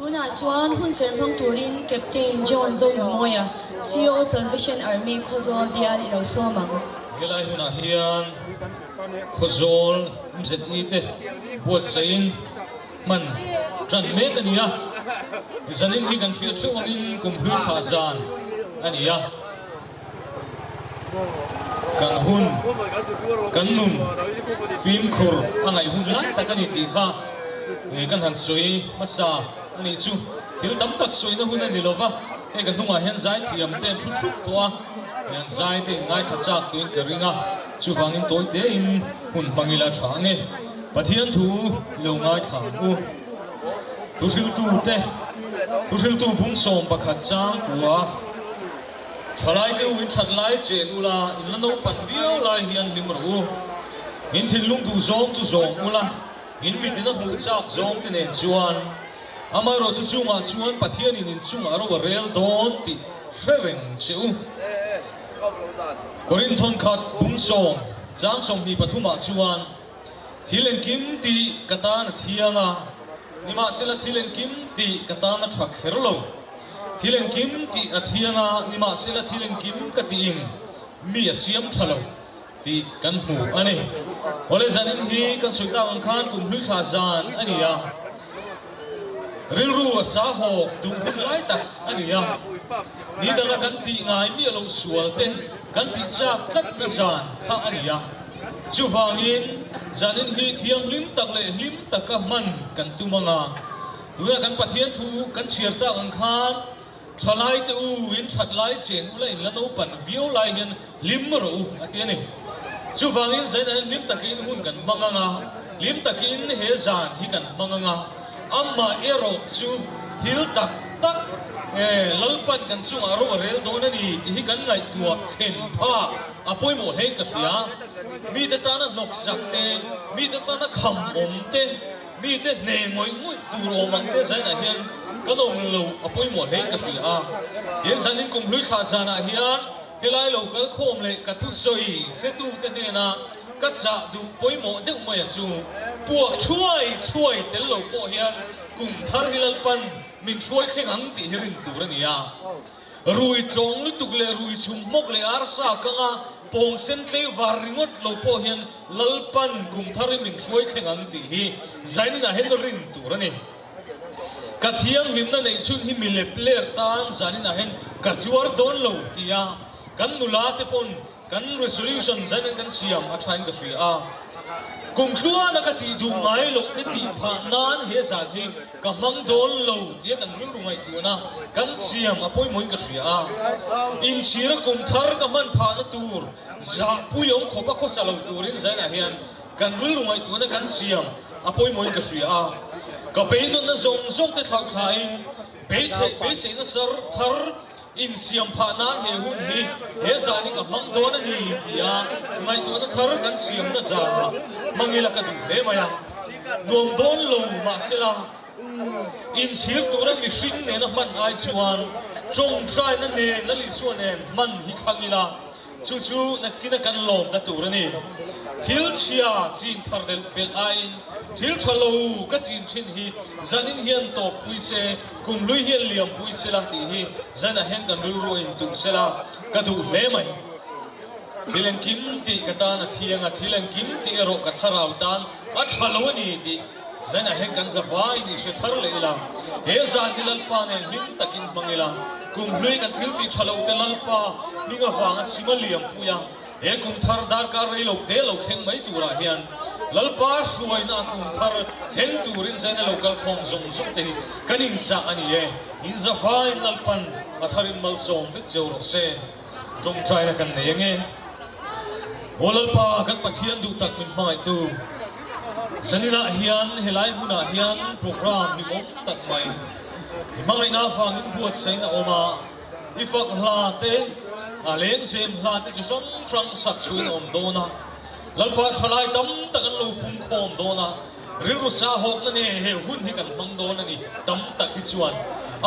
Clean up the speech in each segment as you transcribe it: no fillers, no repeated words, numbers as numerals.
Tunah chuan hunserh hmang turin Captain John Zoinmawia, CO Salvation Army Khawzawl bial i lo sawm ang. Helai hunah hian Khawzawl MZE te buatsaihin hman tan mek a ni a, zanin hi kan hriat theuh angin kum hlui thlah zan a ni a. Kan hun, kan nun fimkhur a ngaih hun lai tak a ni tih kha kan han sawi hmasa a nih chu. Thil tam tak sawina hun a ni lo va, hei ka hnungah hian zaithiam te an thu thup tawh a, hei an zai te in ngaithla chak tuin ka ring a, chuvangin tawi tein hun hmang ila tha ang e. Pathian thu i lo ngaithla ang u. Thuhriltu te, Thuhriltu bung 11 chang kua. Thalai deuh in that lai chen ula, in la naupan viau lai hian hlim rawh u. In thinlung duh zawng chu zawng ula, in mitin a hmuh chak zawng te nen chuan amaherawhchu chungah chuan Pathianin in chungah ro a rel dawn tih hre reng che u. Korinthon khat bung sawm chang sawmhnih pathumah chuan, Thil engkim tih ka tan a thiang a, nimahsela thil engkim tih ka tan a tha kher lo. Thil engkim tih a thiang a, nimahsela thil engkim ka tiin mi a siam tha lo tih kan hmu a ni. Awle zanin hi kan sawi tak ang khan kum hlui thla zan a ni a, rilru a sa hawk duh hun lai tak a ni a, ni danga kan tih ngai miah loh sual te kan tih chak tlatna zan kha a ni a. Chuvangin, zanin hi thianghlim tak leh hlim taka hman kan tum ang a. Tunah kan Pathian thu kan chhiar tak ang khan, Thalaite u, in that lai chen ula in la naupan viau lai hian hlim rawh u, a ti a ni. Chuvangin, zainah hian hlim takin hun kan hmang ang a, hlim takin he zan hi kan hmang ang a. Amah erawh chu thil tak tak Lalpan kan chungah ro a rel dawn a ni tih hi kan ngaihtuah thlen phak a pawimawh hlein ka hria. Mite tana hnawksak te, mite tana kham awm te, mite hne ngawih ngawih tur awm ang te zainah hian kan awm lo a pawimawh hlein ka hria a. Tin, zanin kum hlui thlah zanah hian helai lo kal khawm leh ka thusawi hretute hnenah Ka chah duh pawimawh deuh mai a chu, puak thuai thuai tel lo pawh hian kum thar hi Lalpan min hruai thleng ang tih hi rin tur a ni a. Rui tlawng lutuk leh rui chhum hmawk leh arsa kanga pawng sen tlei var ringawt lo pawh hian Lalpan kum thar hi min hruai thleng ang tih hi zaninah hian rin tur a ni. Ka thianghlimna neih chhun hi mi lep ler tan zaninah hian ka zuar dawn lo tia kan nula te pawn Kan resolution zain kan siam a thain ka hria a, kum tluana ka tih duh ngai loh te tih phah nan he zan hi ka hmang dawn lo tia kan rilru ngaihtuahna kan siam a pawimawhin ka hria a. Inchhira kum thar ka hman phahna tur zahpui awm khawpa khawsa lo turin zainah hian kan rilru ngaihtuahna kan siam a pawimawhin ka hria a. Ka beidawnna zawng zawng te thlauh thlain beitheih beiseina sar thar Insiam phah nan he hun hi he zan hi ka hmang dawn a ni tia ngaihtuahna thar kan siamna zanah hmangila ka duh hle mai a. Nuam dawn lo mahsela inchhir tura mihring nena hman ai chuan tawngtaina nen Lal Isua nen hman hi thlang ila Chu chu nakin a kan lawmna tur a ni. Thil chhia chin thar delh belh aiin thil tha lo ka chin thin hi zanin hian tawp pui se, kum hlui hian liam pui se la tih hi zanah hian kan rilru a intum se la ka duh hle mai. Thil engkim tih ka tan a thiang a, thil engkim tih erawh ka thlarau tan a tha lo a ni tih Zanah hian kan za vaiin i hre thar leh ila, he zan hi Lalpa nen hlim takin hmang ila, kum hlui kan thil tih tha lo te Lalpa hming avanga sim a liam pui a, he kum thar darkar rei lo te lo thleng mai turah hian Lalpa hruaina a kum thar thleng turin zaina lo kal khawm zawng zawng te hi kan inchah a ni e. In za vaiin Lalpan a tharin malsawm vek cheu rawh se. Tawngtaina kan nei ange. Aw Lalpa kan Pathian duh tak min hmangaihtu, zaninah hian helai hmunah hian program hlimawm tak mai i hmangaihna avangin buatsain a awm a, i fak hla te, a lengzem hla te chi hrang hrang sak chhuin a awm dawn a, Lalpa thalai tam tak an lo pumkhawm dawn a, rilru sahawkna nen he hun hi kan hmang dawn a ni tam tak hi chuan.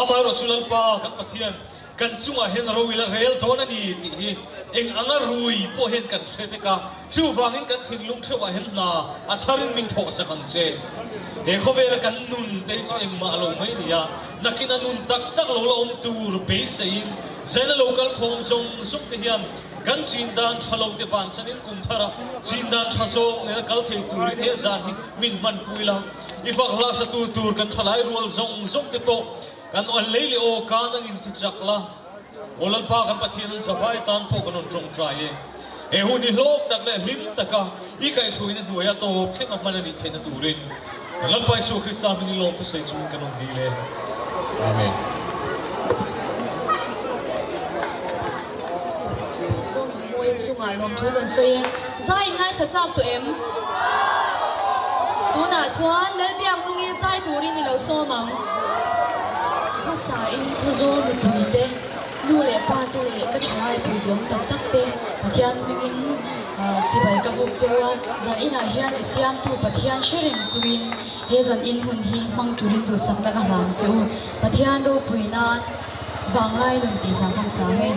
Amaherawhchu Lalpa kan Pathian Kan chungah hian ro ila rel dawn a ni tih hi eng anga rui pawh hian kan hre vek a, chuvangin kan thinlung theuhah hian hna a tharin min thawhsak ang che. He khawvela kan nun te hi chu engmah lo mai a ni a, nakin a nun tak tak lo la awm tur beiseiin zela lo kal khawm zawng zawng te hian kan chin dan tha lo te vansanin kum thara chin dan tha zawk nena kal thei turin he zan hi min hmanpui la. I fak hla satu tur kan thalai rual zawng zawng te pawh kan awn lei leh aw kan angin ti chak la. Aw Lalpa kan Pathian an zavai tan pawh kan rawn tawngtai e. He hun hi hlawk tak leh hlim taka i kaihhruaina hnuaia tawp thleng a hman a nih theihna turin kan Lalpa Isua Krista hmingin lawm thusei chungin kan awm dil e. Amen. Mawi chungah lawmthu kan sawi e. Zai in ngaithla chak tawh em? Tunah chuan Lalbiak nungi zai turin i lo sawm ang. A hmasa in Khawzawl mipui te, nu leh pa te leh ka thalai pui duam tak tak te Pathian hmingin chibai ka buk cheu a. Zan inah hian i siamtu Pathian hre reng chungin he zan in hun hi hmang turin duhsakna ka hlan che u. Pathian ropui nan Vanglai nun tih hla kan sang e.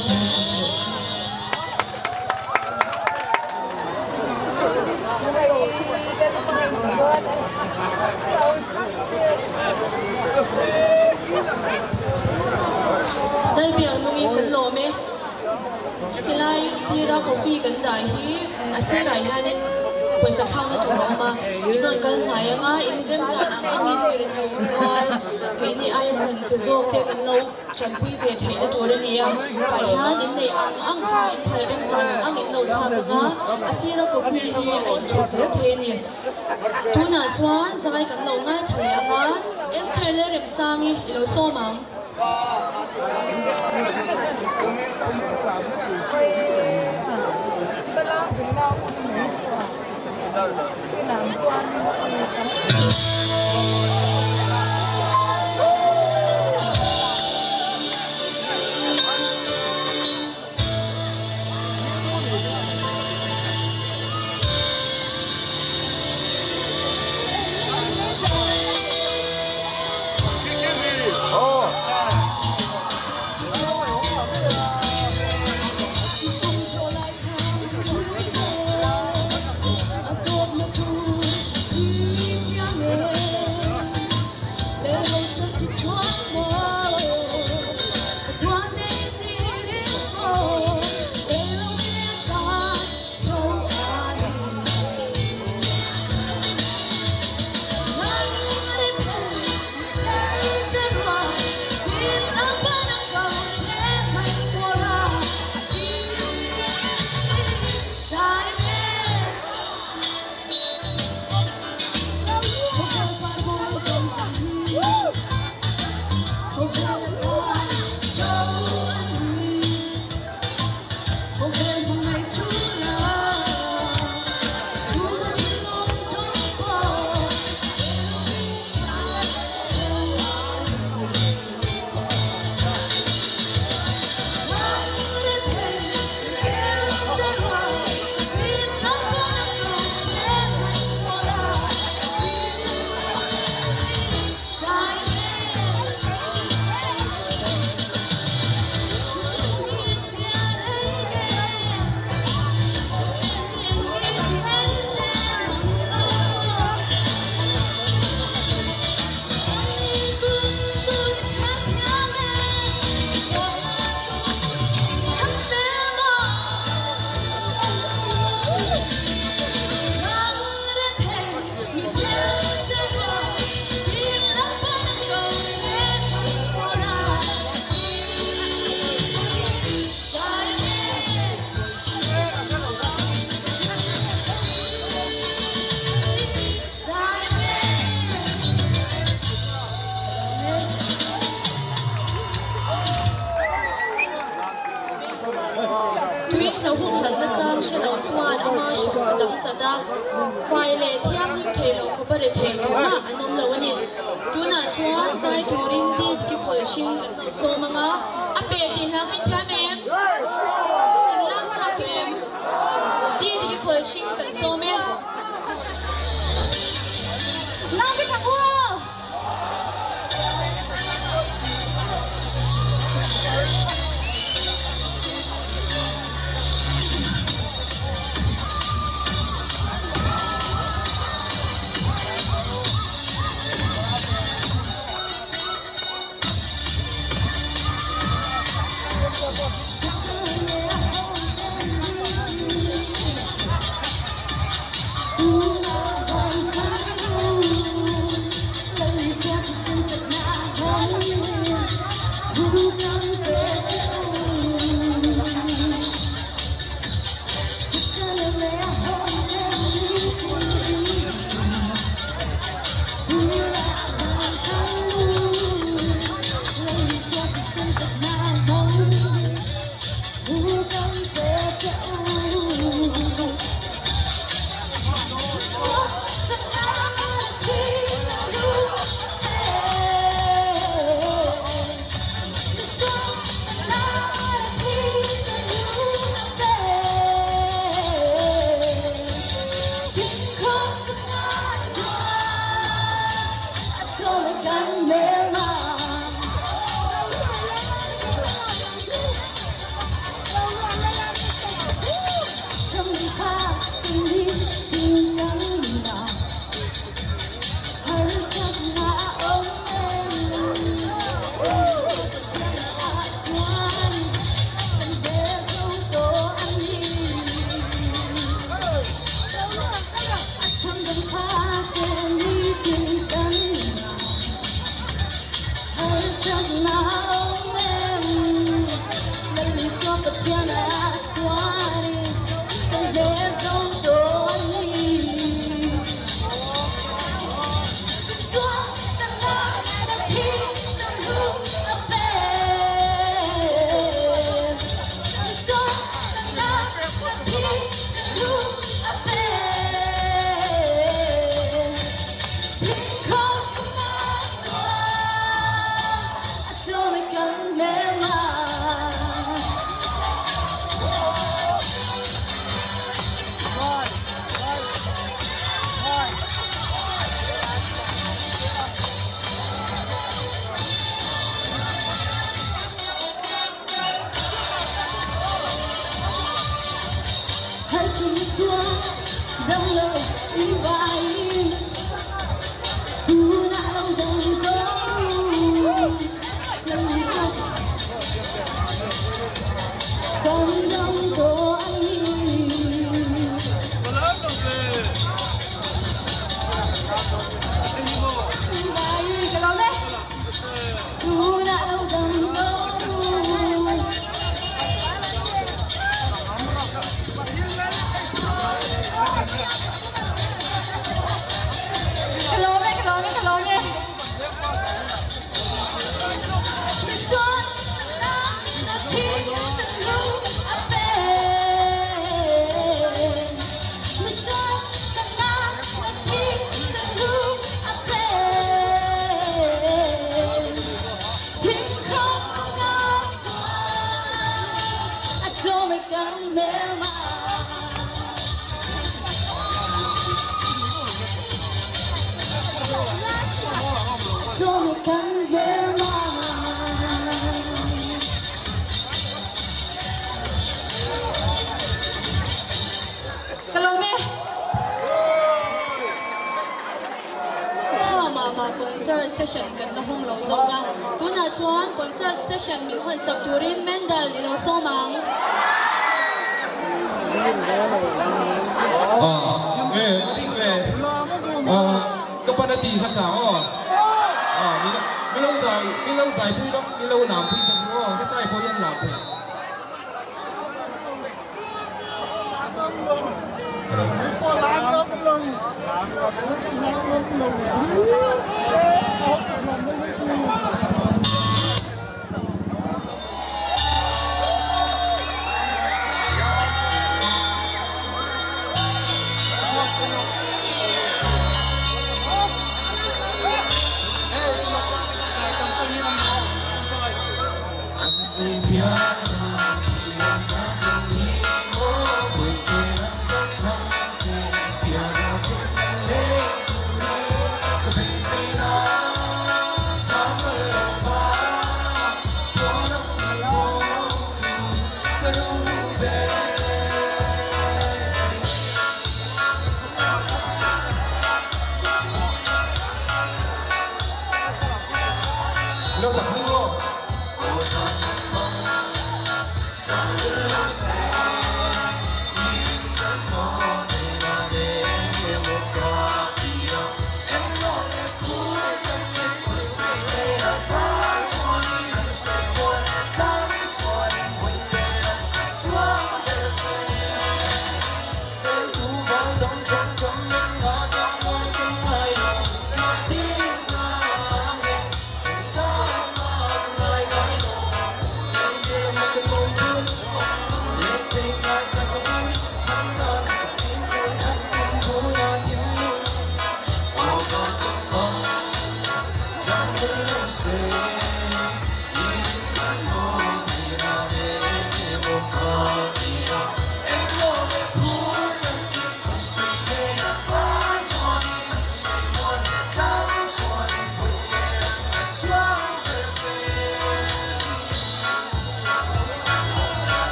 Ropui tak rawh se. Lalbiaknungi kan lawm e. Tilai sira coffee kan dah hi a sirah hianin pawisa thlakna tur a awm a, in rawn kal hnai anga in remchan ang angin mi rethei rual keini aia chanchhe zawk te kan lo tanpui ve theihna tur a ni a, tah hian in neih ang ang kha in phal remchan ang ang in lo thlak anga a sira coffee hi a inchhut zel thei a ni. Tunah chuan zai kan lo ngaithla leh anga Esther leh Remsangi i lo sawm ang. Tui hna humhalhna chang hre lo chuan ama hrawk a dang chat a, fai leh thianghlim thei lo khawpa re thei tumah an awm lo a ni. Tunah chuan zai turin di diki khawl hring kan lo sawm ang a, a pe tih hla kha i thiam em? In lam chak tawh em? Di diki khawl hring kan sawm e. Lam ka thang u! Tlawm e kan hmelma. Tlawm e kan hmelma. Ka lawm e. Kha mah mah concert session kan la hawng lo zawk a, tunah chuan concert session min hawn sak turin Mendel i lo sawm ang. Aw, e, a ring ve. Aw, ka pan a ti kha sang aw. Aw, mi lo, mi lo zai, mi lo zai pui bawk, mi lo lam pui bawk ru aw, hetlai pawh hian lam thei.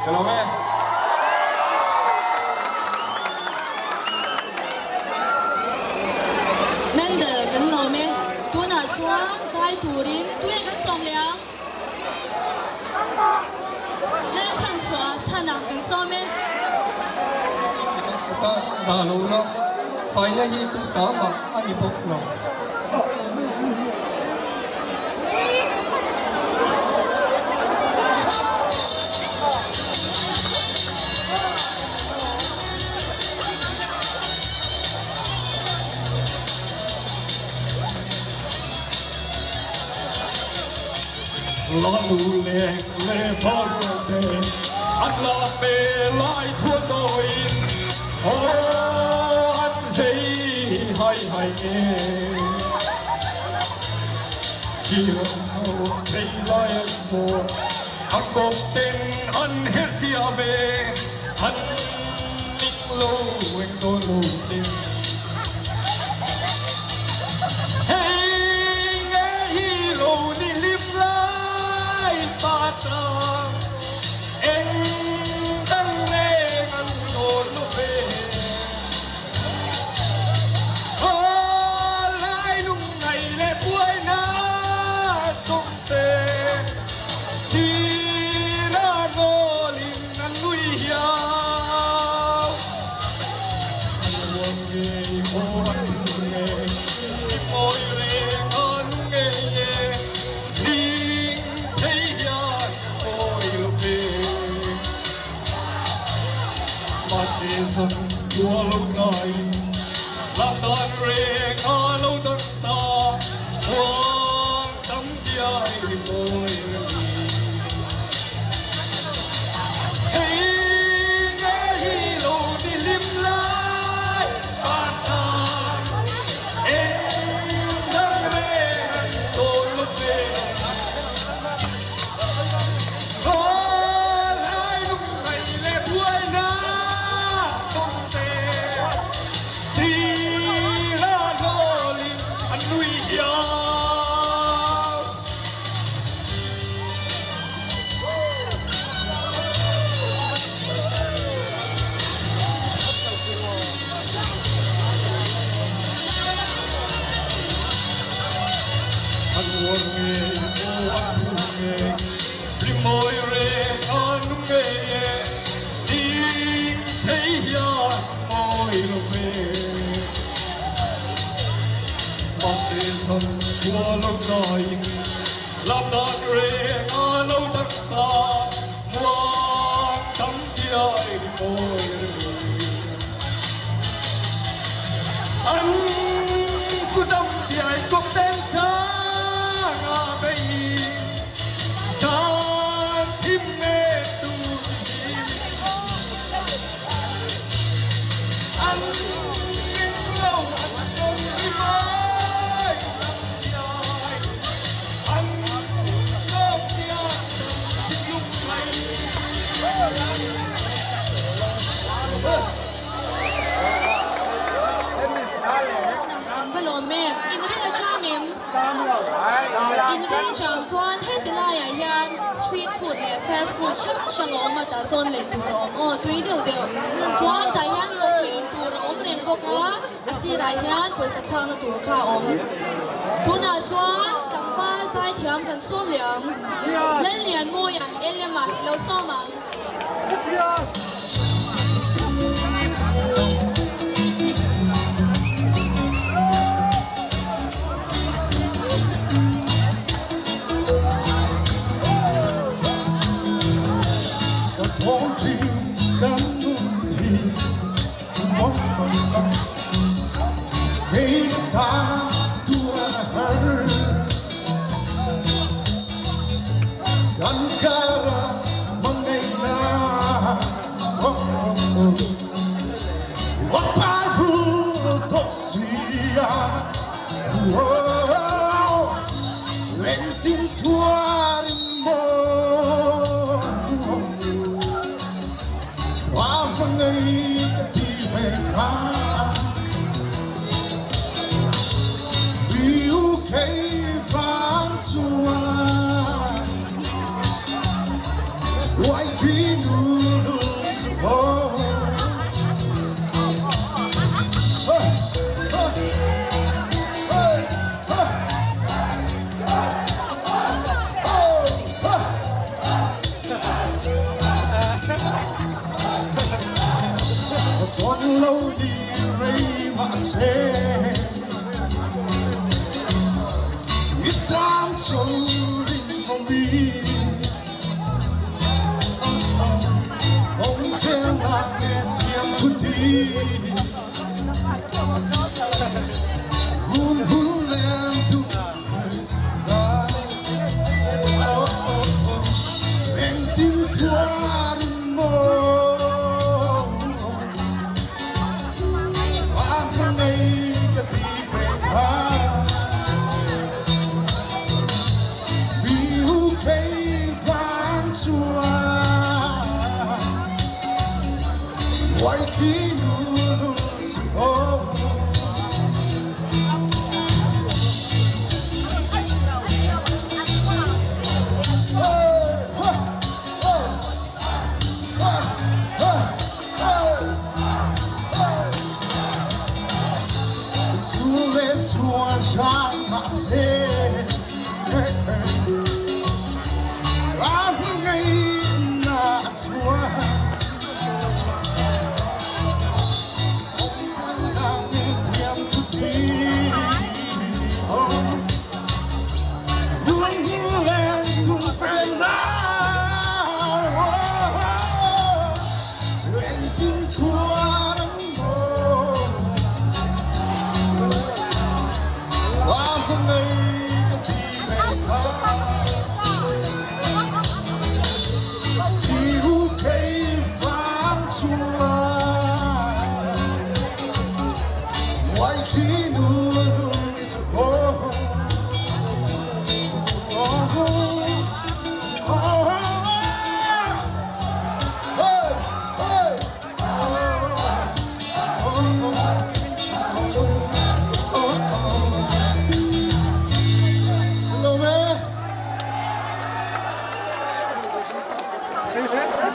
Ka lawm e. Mendel kan lawm e. Tunah chuan zai turin tunge kan sawm leh ang? Lal chhan chhuah chhan ah kan sawm e. Ka dah lo la, faina hi tu ta mah a ni bawk lo. La lu leng le par te, an la me lai chuan dawiin. hai hai e. Siam ho thei lai an maw, a kawp ten an her sia ve, an ning lo eng dawn lo ten. Hei nge hi lo ni hlim lai pa tang, eng dang reng an dawn lo ve. Aw lai lungngai leh buaina sawmte, thira nawlin an nui hiau. An ruang ngei aw an thu ngei, i mawi reng an ngei e, hling thei hian mawi lo ve. Mahse zan khua lo tlaiin lak dan reng a lo dang ta, muang tam diai ri mawi reng i. Hei nge hi lo ni hlim lai tan tan, eng dang reng an tawn lo ve. Rimawi reng a nung ngei e, ding thei hian mawi lo ve. Mahse zan khua lo tlaiin lam dan reng a lo dang ta, muang tam diai rimawi reng e. An ku dam diai kawp ten chang a bei. Chan thim nge tu hi an ning lo an dong ri mai lam diai an lawm tia thinlung thai. An va lawm em? In rin a chang em? In rin a chang chuan heti laiah hian street food leh fast food hrang hrang a awm a, tah sawn lei tur a awm aw, tui deuh deuh. Chuan tah hian coffee in tur a awm reng bawk a, a sirah hian pawisa thlakna tur kha a awm. Tunah chuan tlangval zaithiam kan sawm leh ang. Lallianmawia, LM-a i lo sawm ang.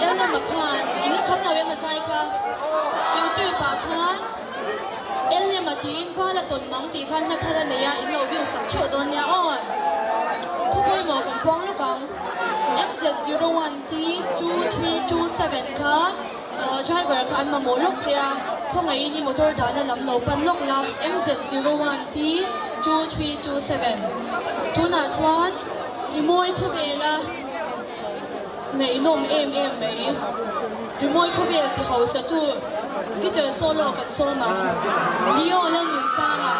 Elema khan in la kham lo em a zai kha YouTube ah khan Elema tiin val a tawn mang tih khan hla thar a nei a in lo view sak theuh dawn nia aw. Thu pawimawh kan puang lawk ang. MZ01T2327 kha driver kha an mamawh lawk che a, khawngaihin i motor dahna lam lo pan lawk la MZ01T2327. Tunah chuan rimawi khawvela ngaihnawm em em mai rimawi khawvel ti hausa tu guitar solo kan sawm ang Leo Lalnunsanga.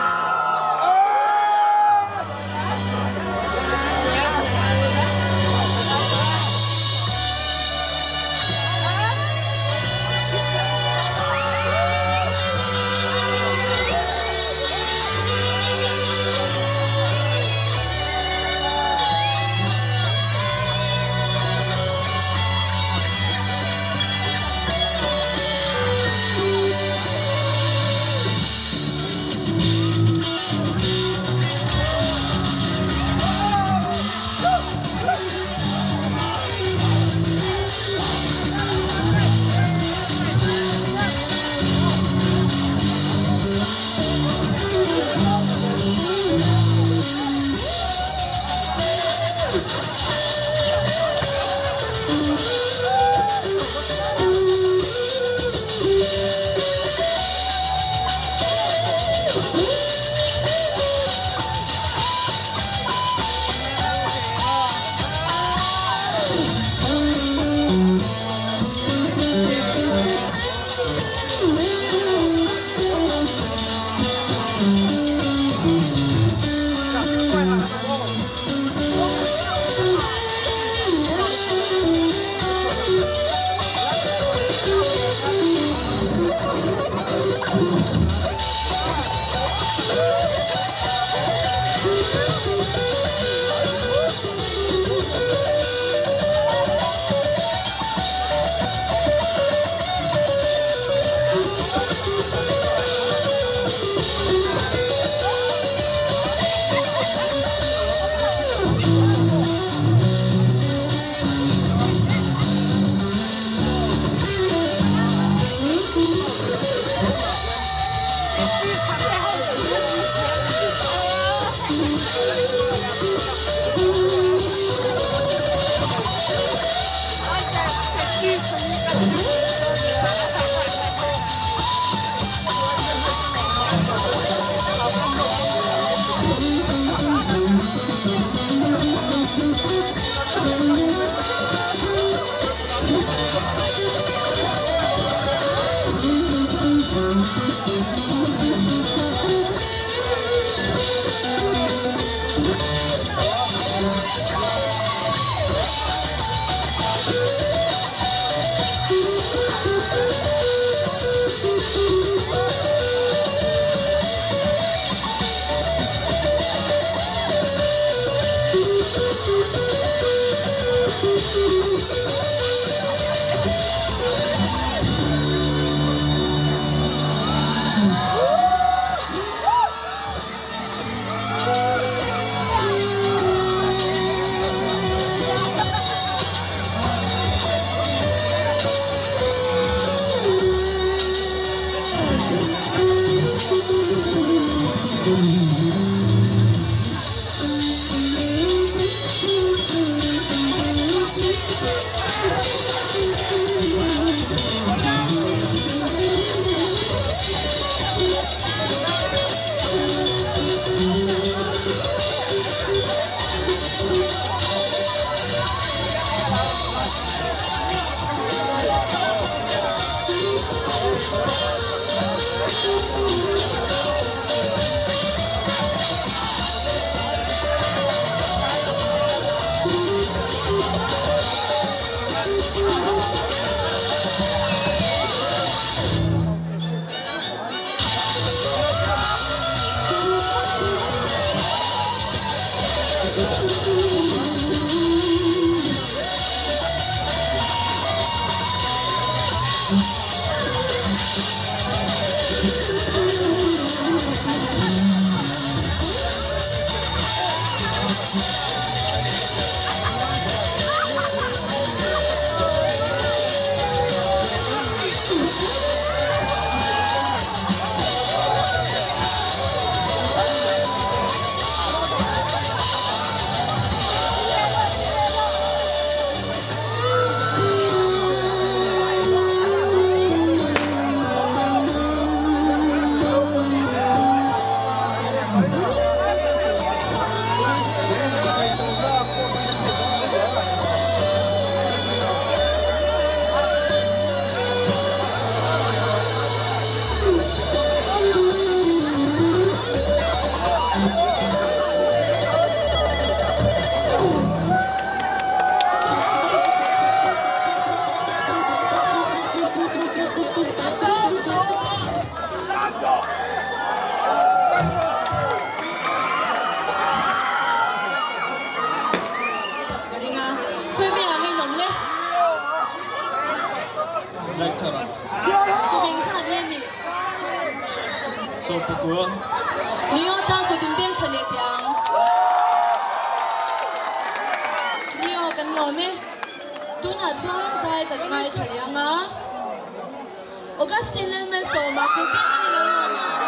Sawmpakua. Leo tan kut in beng tha leh teh ang. Leo kan lawm e. Tunah chuan zai kan ngaithla leh ang a. Augustine Lalmalsawma kut beng a ni lo lawm ang.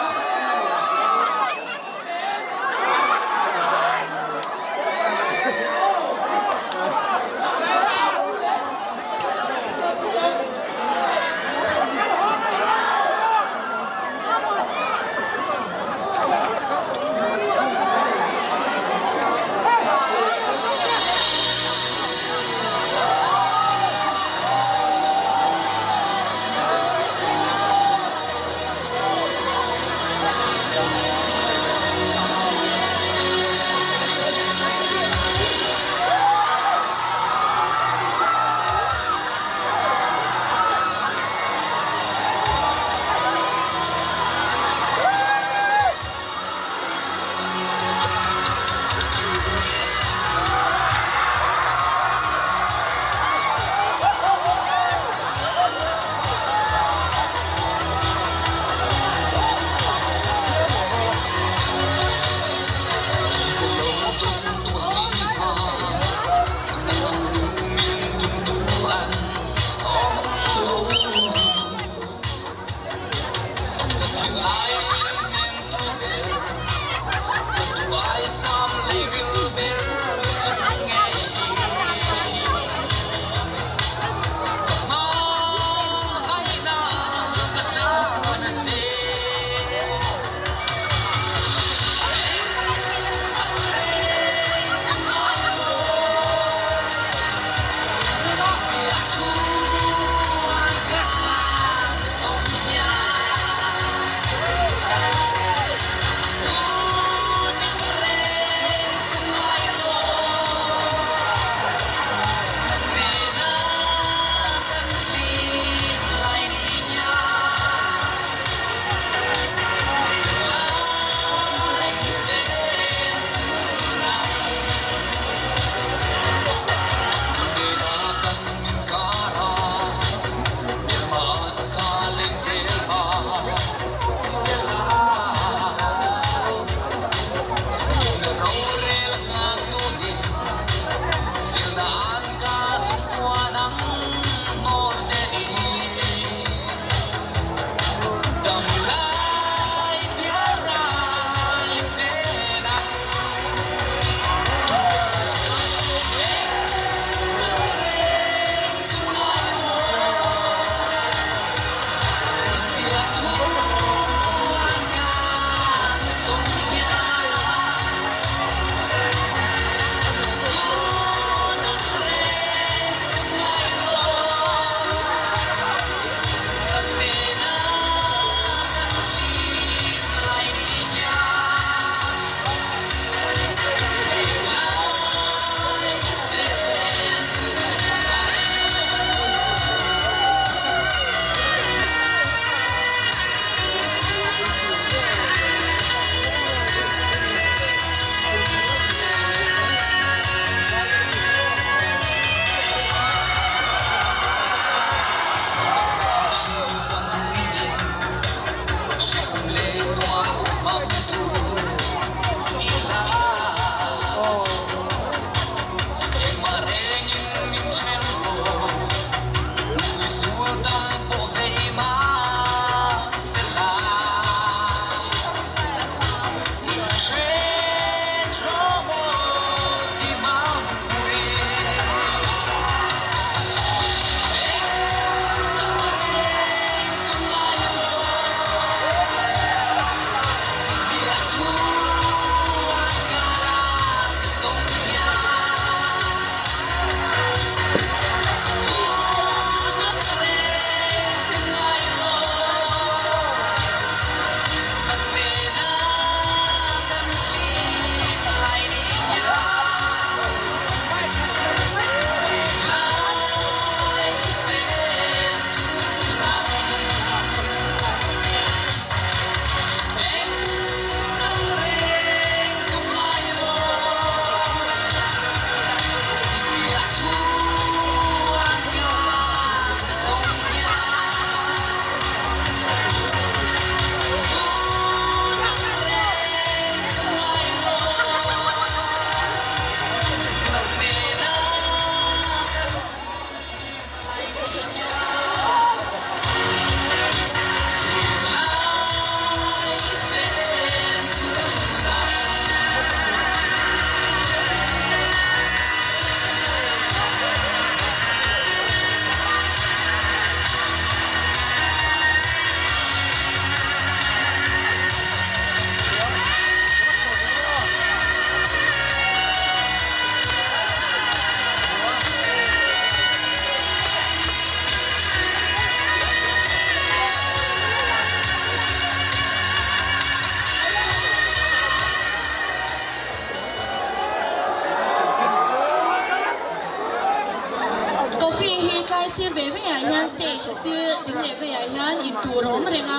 sir ve ve ah hian stage a sir ding leh veiah hian in tur a awm reng a,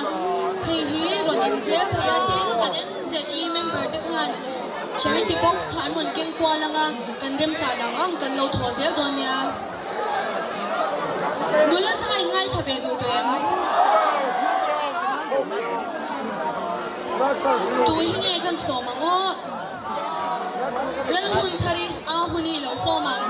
hei hi rawn in zel thei a tin kan NZE member te khan charity box kha an rawn keng kual ang a, kan remchan ang ang kan lo thaw zel dawn nia. Nula zai ngaithla ve duh tawh em? Tui hi nge kan sawm ang aw? Lalhunthari a hun i lo sawm ang.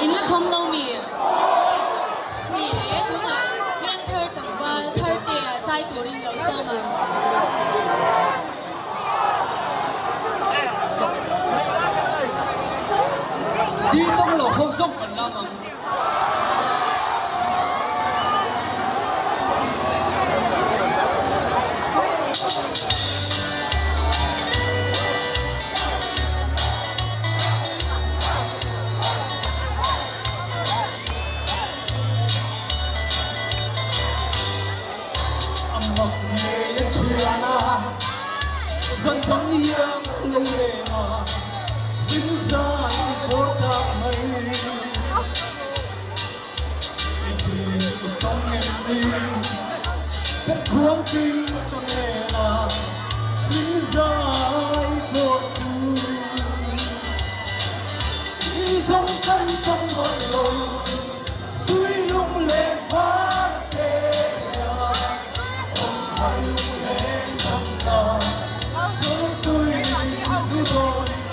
In la khawm lo mi? Ni le, tunah Pianthar tlangval Thartea zai turin lo sawm ang. Ding tawng lo ho zawng kan lam ang. Hlim zai bawr tak mai. I ti i tawng em ni? Pek khuang ching chang nena hlim zai bawr chu. I zawng kan tawng mawlh lo, sui lung leh var te a. Awm hai lung leng dang ta, chawltui zu dawnin.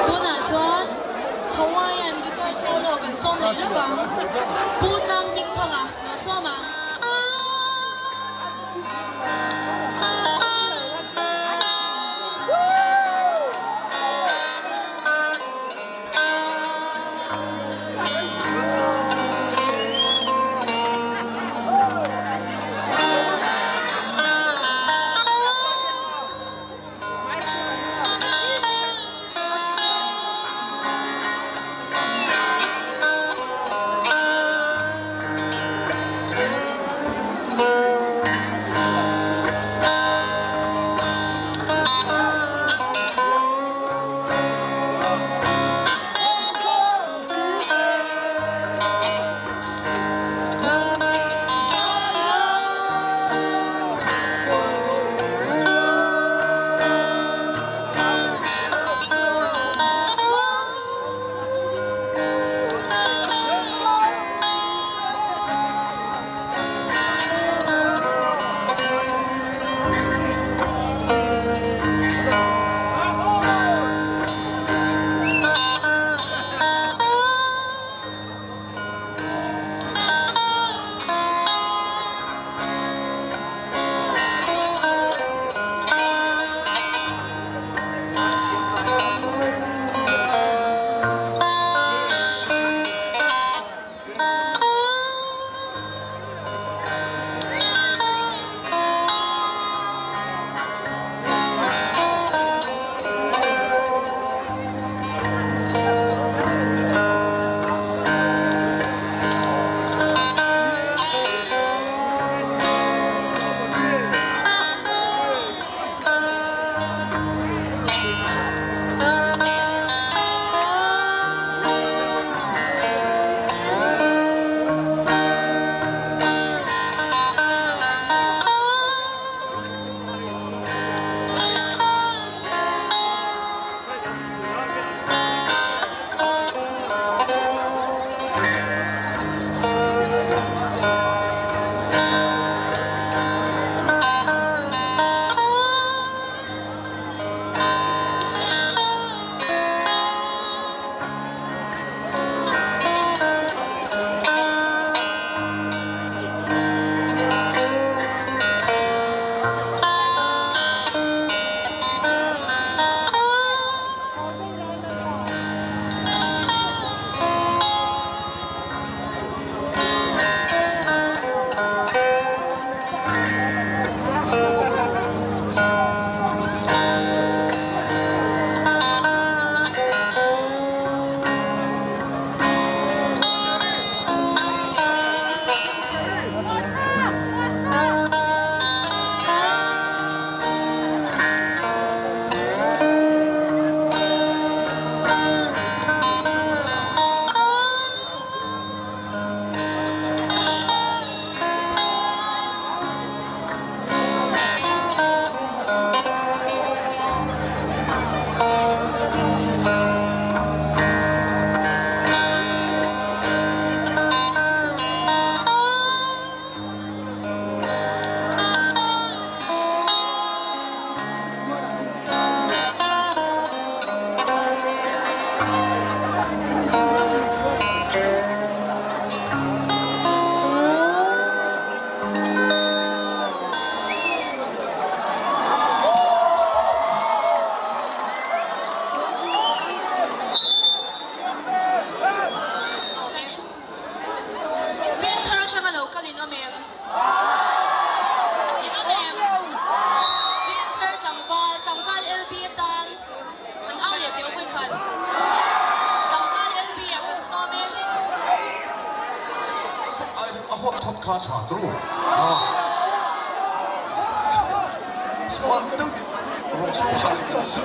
Tunah chuan Hawaiian guitar solo kan sawm leh lawk ang. Pu Tlang Hmingthanga lo sawm ang. hot hot kha a tha turu a. Smart deuhin Rose par in an sa.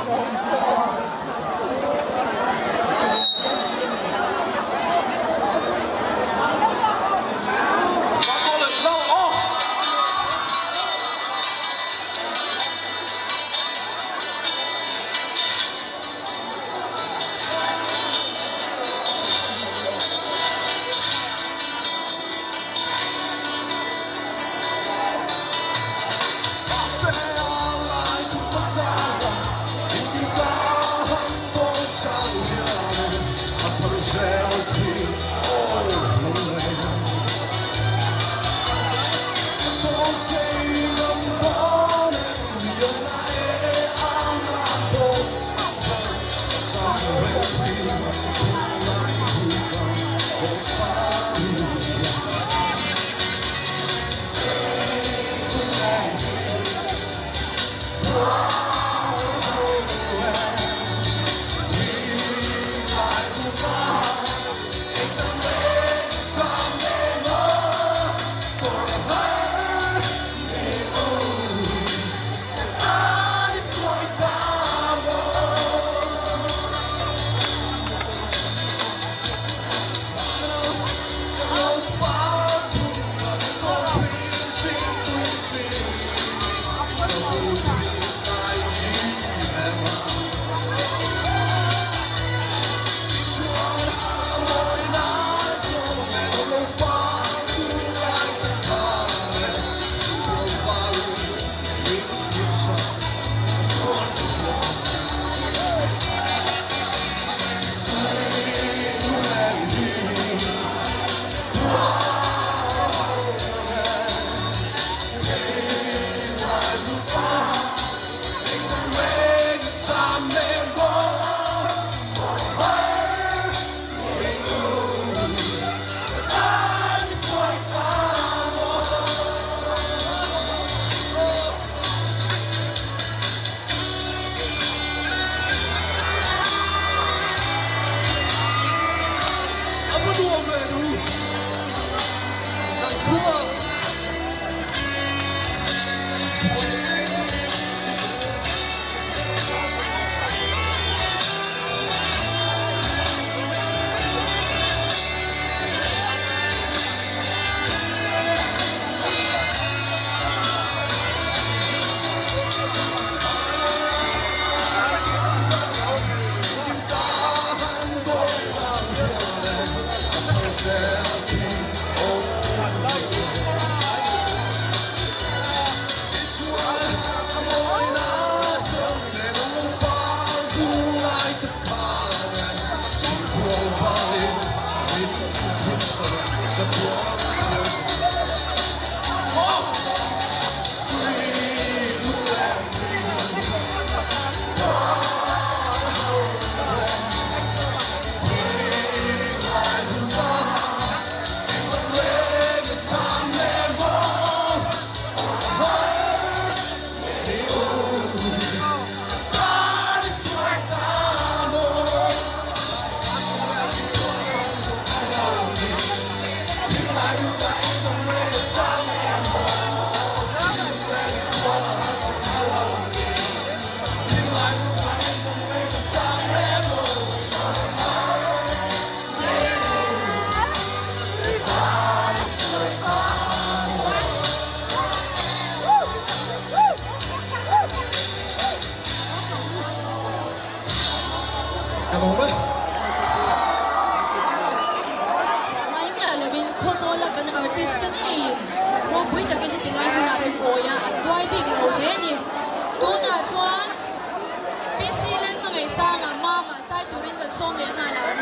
Ka lawm e. Chhuah mai miah lovin Khawzawla kan artist te ngeiin ropui takin heti lai hmunah min awi a, an tuai bik lo hle a ni. Tunah chuan PC Lalhmangaihsanga Mama zai turin kan sawm leh nghal ang.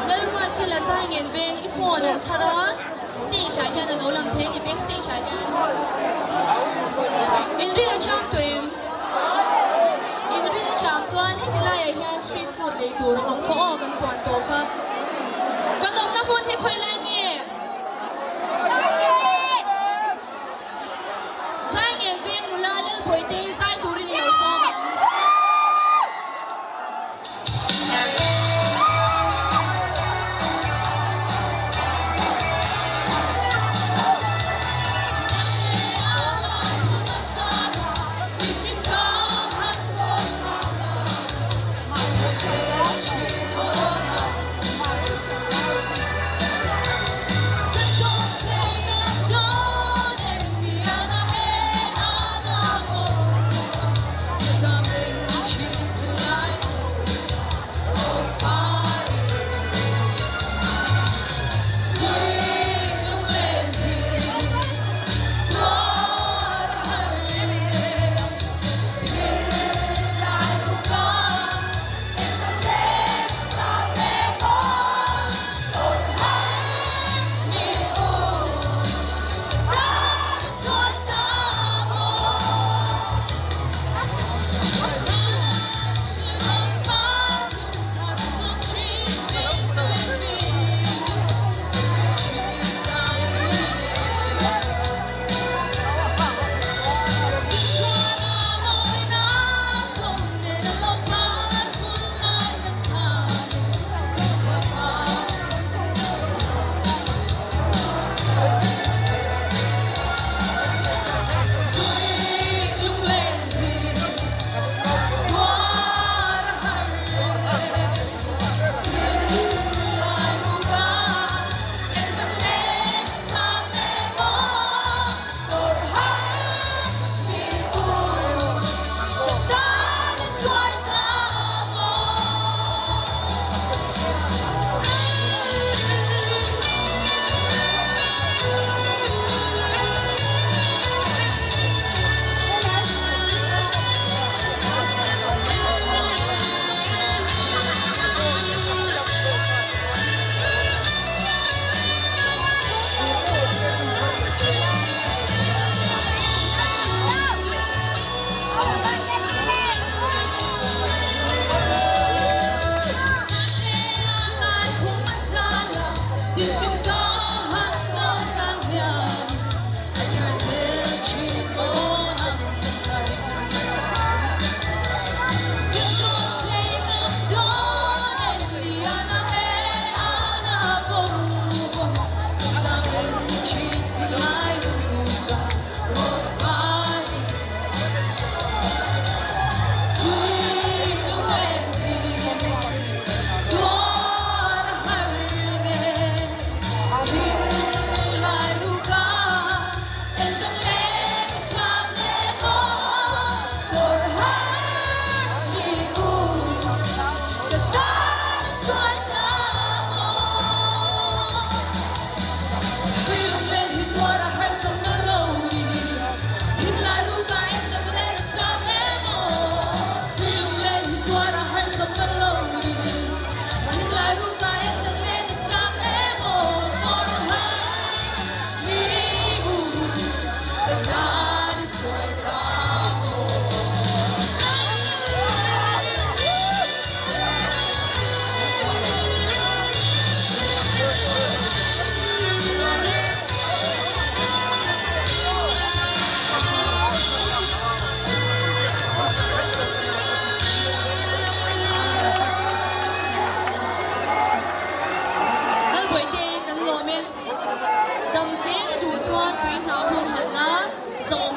Lalruatfela Zaingen veng i phone an chhar a, stage ah hian a lo lang thei a ni, back stage ah hian. Inring a chang tawh em? Inring a chang chuan heti laiah hian street food lei tur a awm khaw aw kan puan tawh kha. Kan awmna hmun hi khawi lai nge? Zaingen veng nula Lalbawihte hi zai turin i lo sawm ang.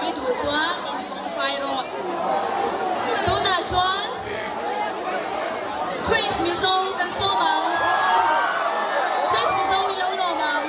i duh chuan infawng fai rawh. Tunah chuan Chris Mizo kan sawm ang. Chris Mizo i lo lawm ang.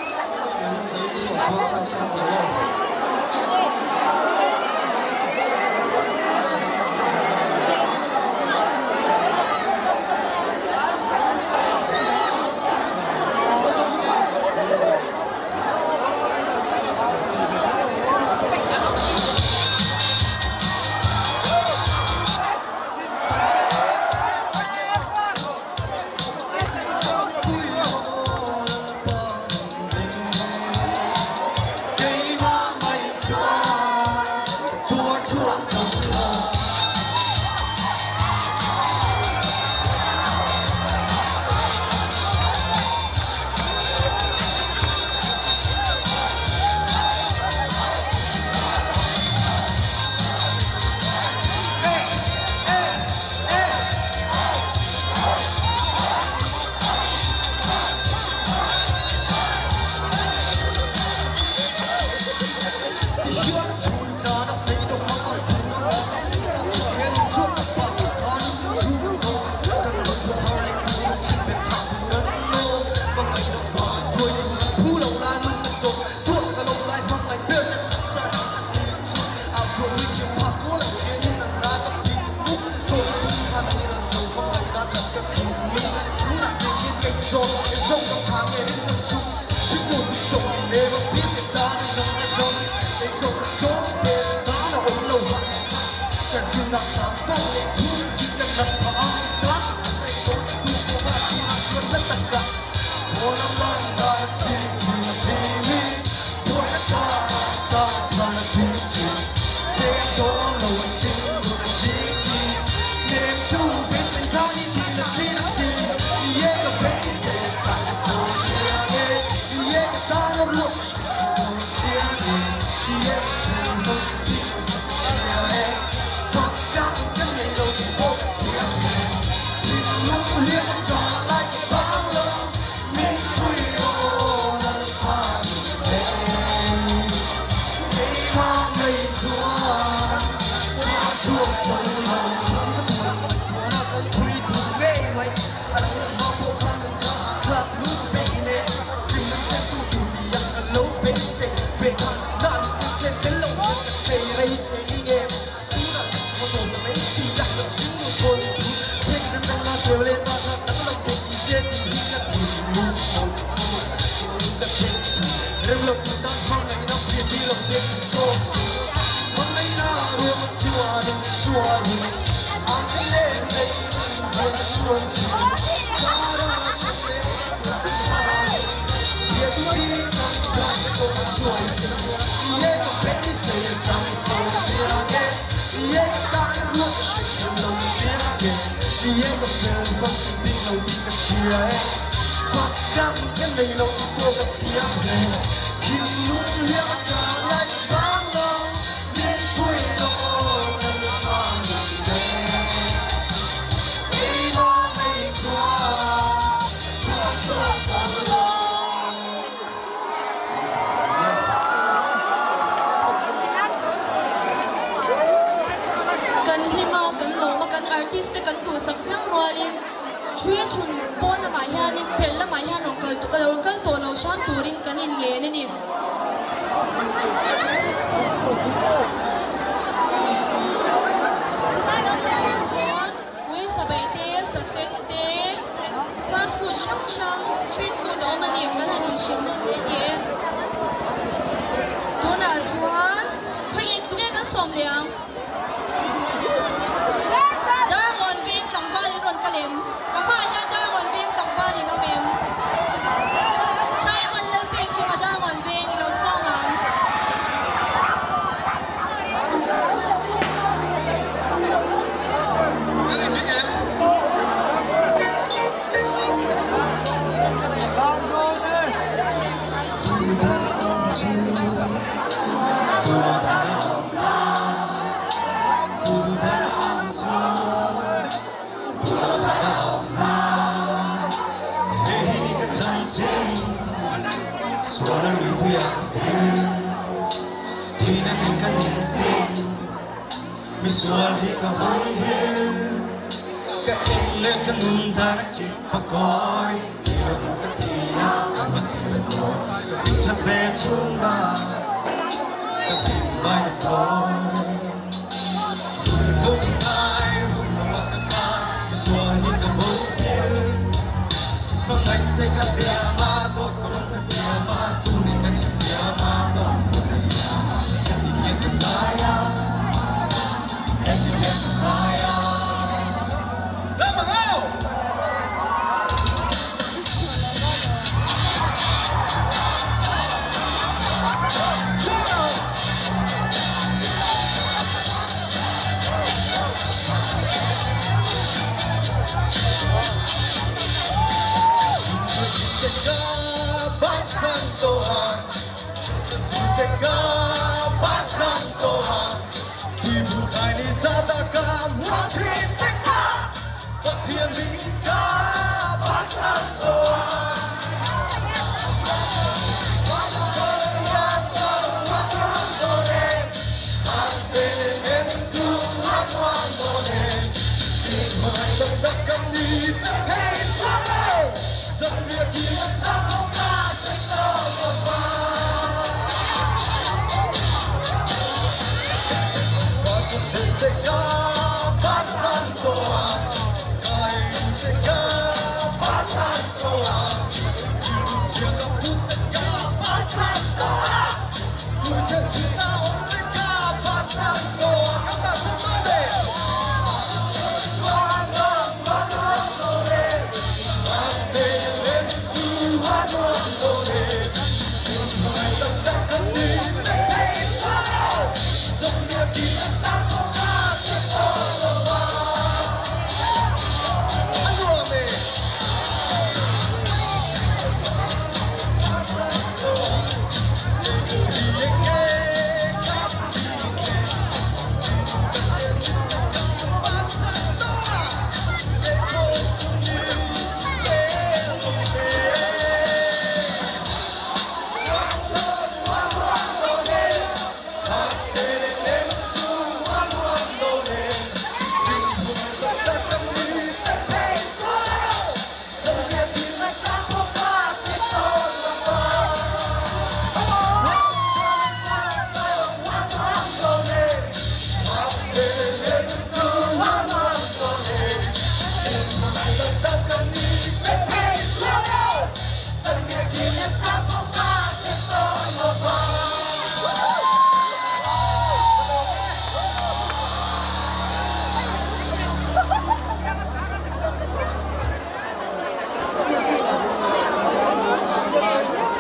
Kan hlim a, kan lawm a, kan artist te kan duhsak piang rualin ṭhui thun pawn lamah hianin pel lamah hian rawn kal tawh rawn kal tawh lo hram turin kan inngen a ni. Chuan Uisabeih te, Sachek te, fast food hrang hrang, street food a awm a ni, kan han inhrilh nawn leh ni e. Tunah chuan khawiin tunge kan sawm leh ang? Darngawn veng tlangval in rawn kal em? Ka hmaah hian Darngawn veng tlangval in awm em? Simon Lalpekima Darngawn veng i lo sawm ang. Kan inring em? Misual hi ka hawi hel Ka en leh ka nun dan a kip a kawi Ni lo tu ka ti a ka hma thil a tawi Ka hlim that ve chhung a ka hlim mai na tawi Hun ho ka ngai hun lo a ka kai Misual hi ka bo thil Ka ngaih te ka hliam a dawt ka rawn ka tiam a Tunin kan infiam a dawt hun a liam a Heti hian ka zai a Heti hian ka zai a Dam ang aw! Chhuak ang!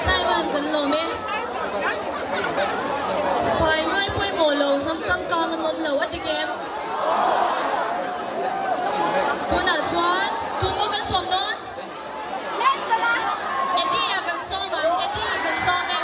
Simon kan lawm e. Fai ngai pawimawh lo hnam changkang an awm lo a dik em? Tunah chuan tumbu kan sawm dawn? Eddie a kan sawm ang, Eddie kan sawm e.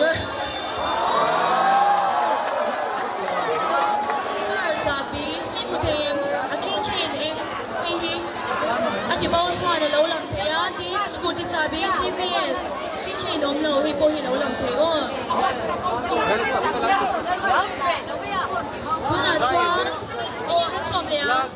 Lawm e. Car chahbi hei hmu thei em? A key chain eng hei hi a ti bo chuan a lo lang thei a, tin scooty chahbi TVS key chain awm lo hei pawh hi a lo lang thei aw. Tunah chuan aw kan sawm leh ang.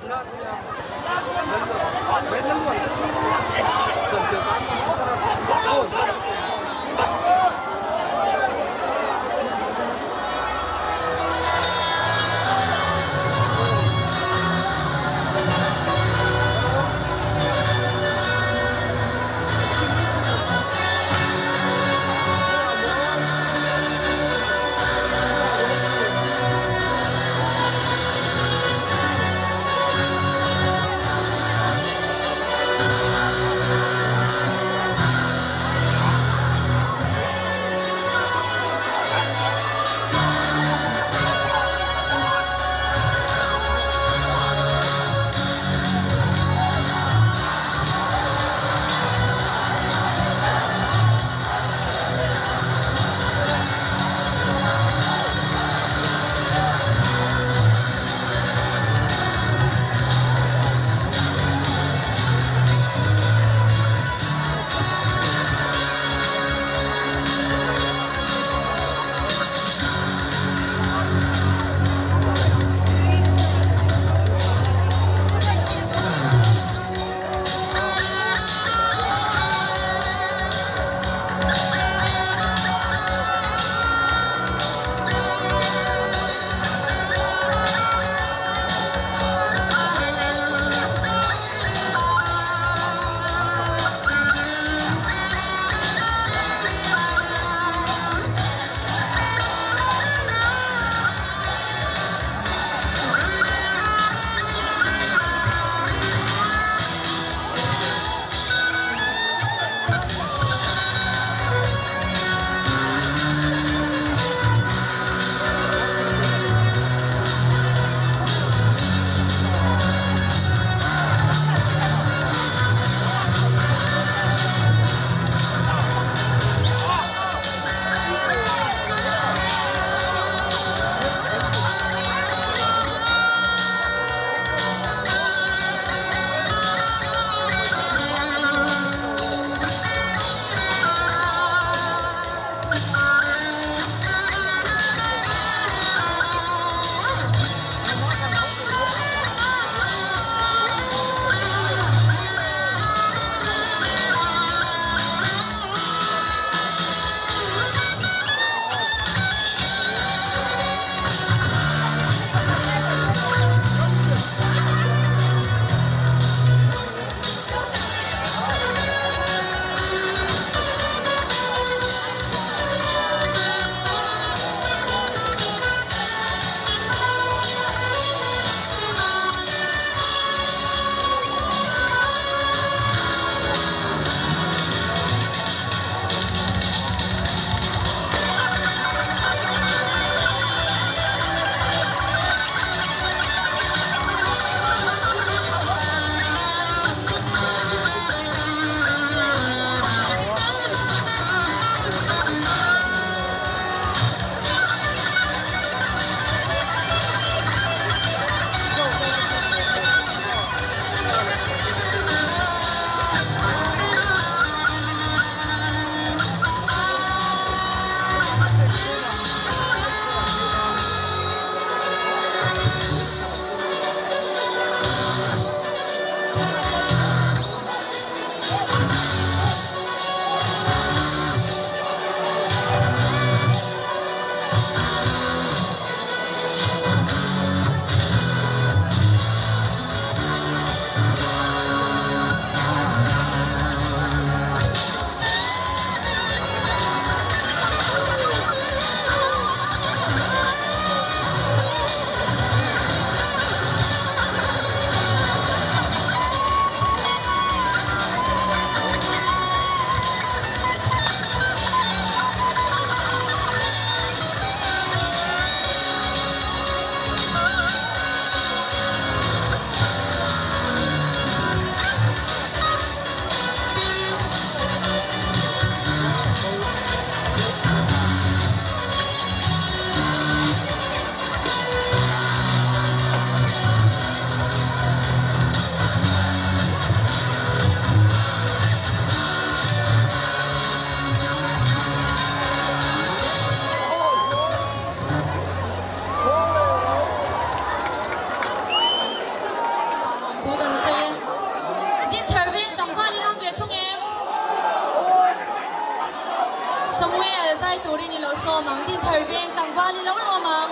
Samuel zai turin i lo sawm ang, Dinthar veng tlangval i lo lawm ang.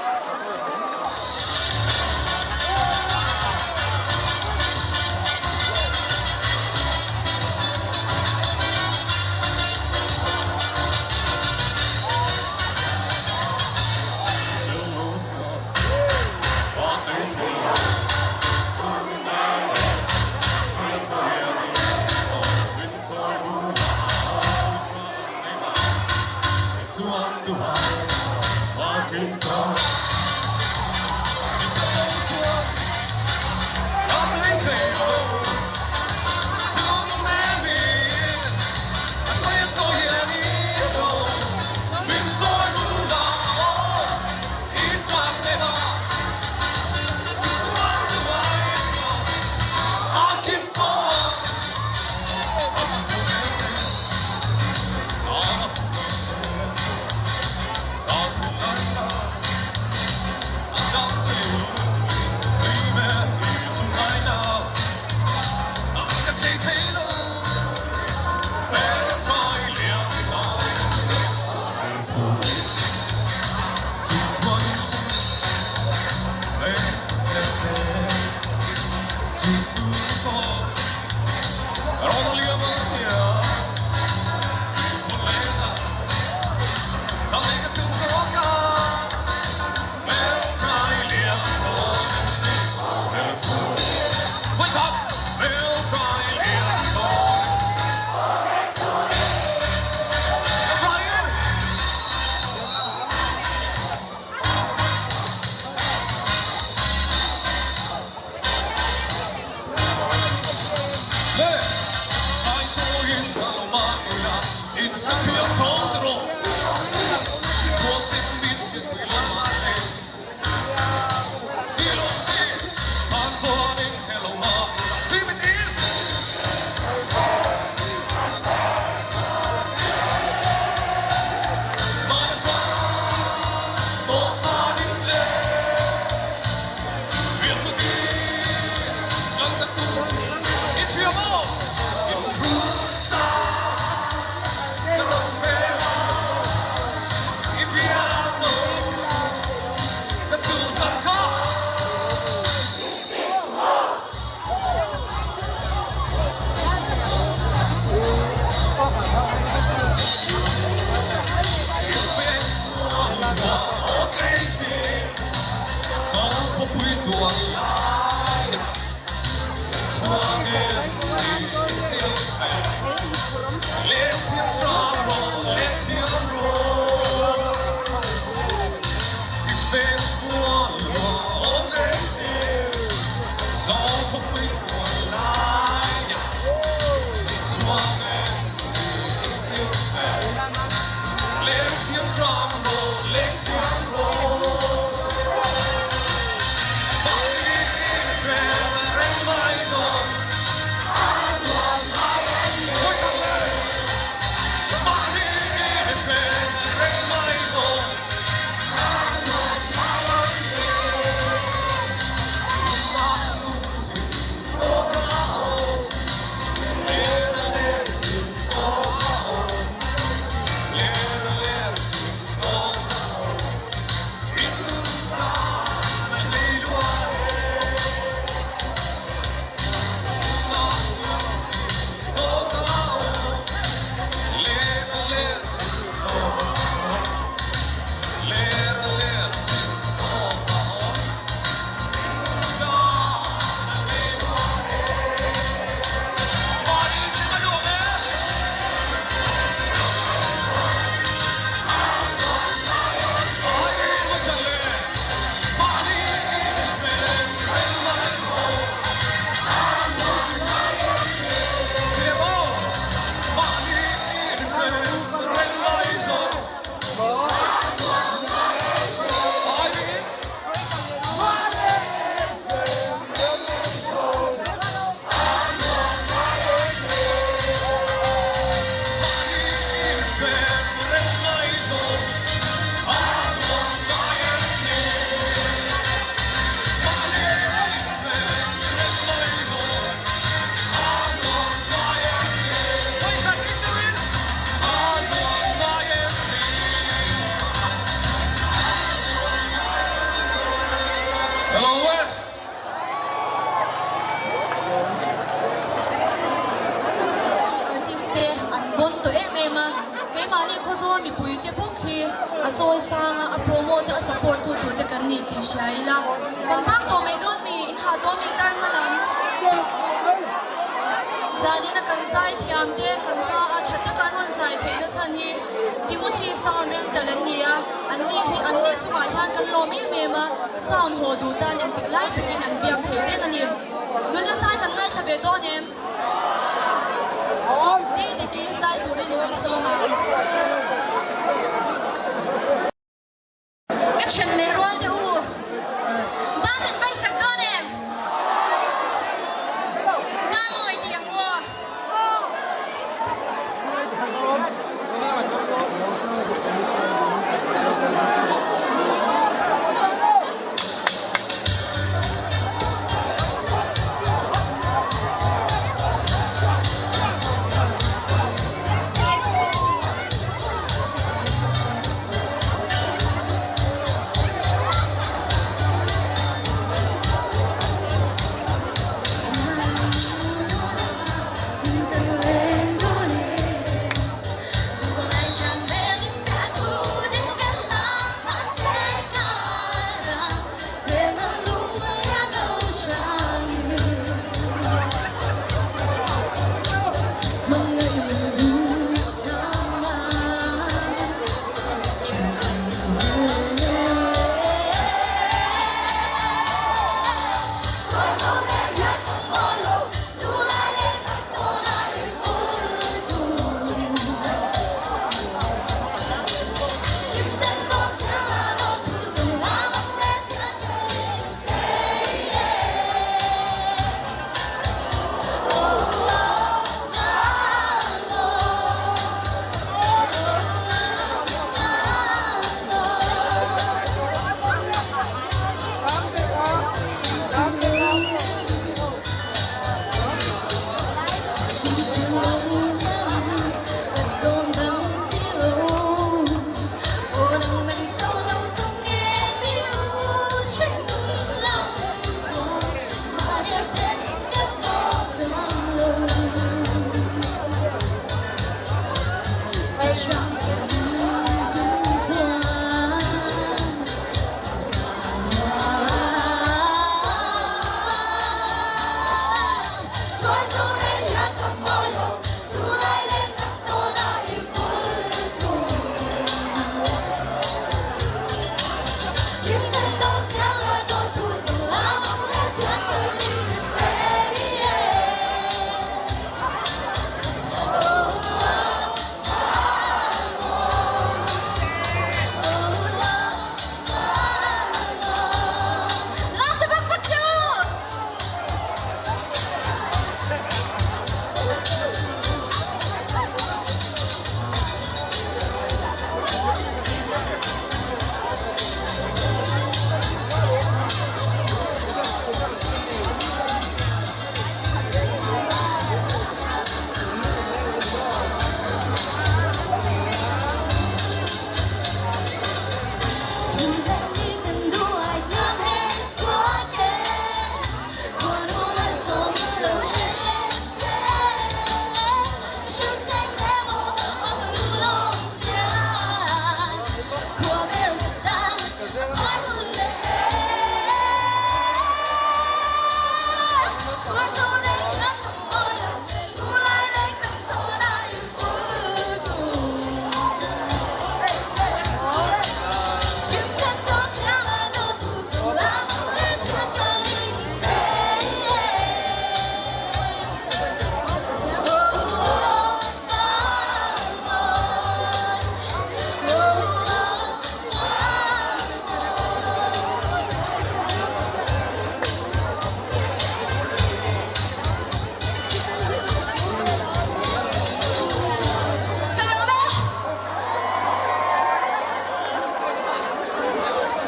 te bawk hi a chawi sang a, a promote a, a support tu tur te kan ni tih hria ila. Kan bak tawh mai dawn mi, in hah tawh mi tar hma lam. Zanin a kan zai thiam te kan hma a tha taka an rawn zai theihna chhan hi Timothy Sound Rental an ni a, an ni hi an ni chungah hian kan lawm em em a, sound haw duh tan engtik lai takin an biak thei reng a ni. Nunna zai kan ngaithla ve dawn em? Ni dikin zai turin i lo sawm ang. Ka then leh rual teh u. Ba min vai sak dawn em? Ba mawi ti ang aw.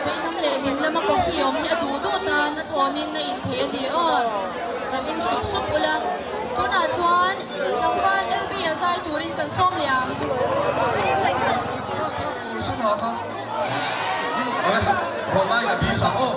Veilam leh ding lama coffee awm hi a duh duh tan a thlawnin a in thei a ni aw. Lam in sup sup ula. Tunah chuan tlangval LB a zai turin kan sawm leh ang. Kha kha tur sin ha kha. Awle, rawn lai ka ti sak aw.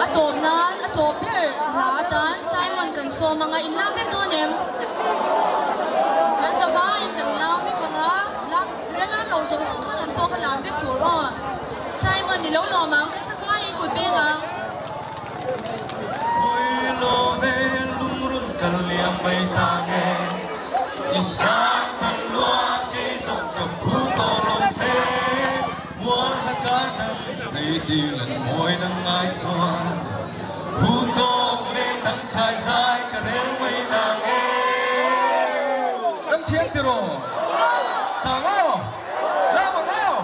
A tawp nan, a tawp ber hla atan Simon kan sawm anga in lam vek dawn em? Kan zavaiin kan lam vek ang a, lam la lam lo zawng zawng kha lam pawh kha lam vek tur aw. Simon i lo lawm ang, kan zavaiin kut beng ang. Kan thiam tiraw? Sang aw! Lam ang aw!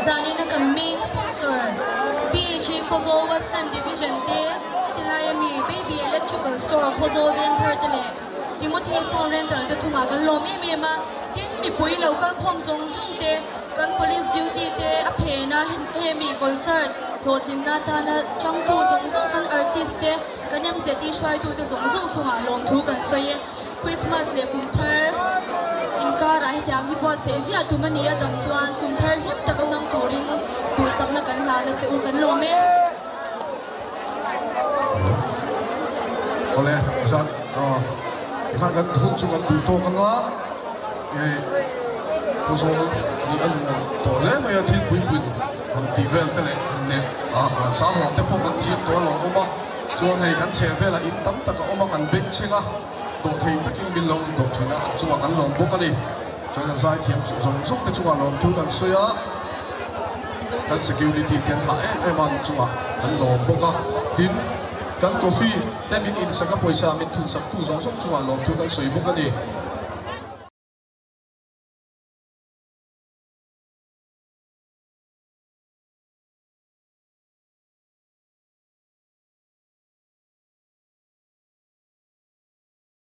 Zanina kan main sponsor PHE Khawzawl Western Division te, heti laia mi Baby Electrical Store Khawzawl Vengthar te leh Timothy Sound Rental te chungah kan lawm em em a. Tin, mipui lo kal khawm zawng zawng te, kan police duty te a phen a, hemi concert hlawhtlinna atana changtu zawng zawng kan artist te, kan MZE hruaitute zawng zawng chungah lawmthu kan sawi e. Christmas leh kum thar inkarah hetiang hi buatsaih ziah tum a ni a, dam chuan kum thar hlim taka hmang turin duhsakna kan hlan a che u kan lawm e. Awle, zan tikhan kan hun chu kan duh tawk anga Khawzawl nih a nuam tawh hle mai a, thil puipuin han tih vel te leh han leh a sang huang te pawh kan thiam tawh a lo awm a, chuan hei kan chheh velah in tam tak a awm a, kan beng chheng a. Dawh thei takin min lo dawh thin a, an chungah kan lawm bawk a ni. Chuan a zaithiam chu zawng zawng te chungah lawmthu kan sawi a, kan security te an hah em em a, an chungah kan lawm bawk a. Tin, kan coffee te min insak a, pawisa min thunsak tu zawng zawng chungah lawmthu kan sawi bawk a ni.